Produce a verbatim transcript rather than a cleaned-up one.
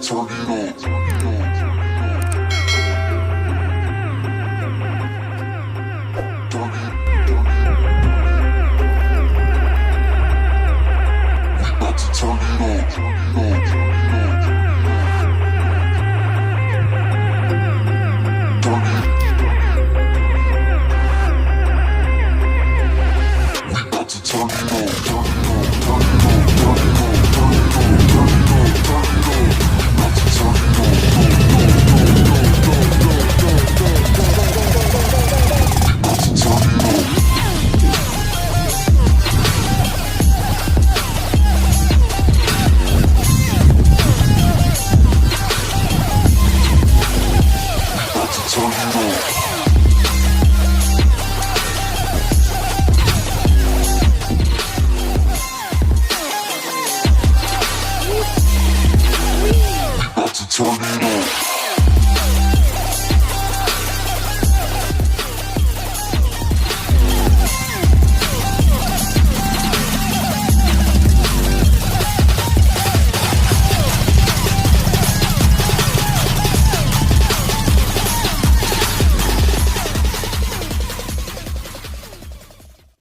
Turn it up. Turn it, turn it. We about to turn it up. Turn it, turn it. We about to turn it up. Turn it up, turn it up, turn it up, turn it up, turn it up, turn it up, turn it up, turn it up. We about to turn it up. We about to turn it up.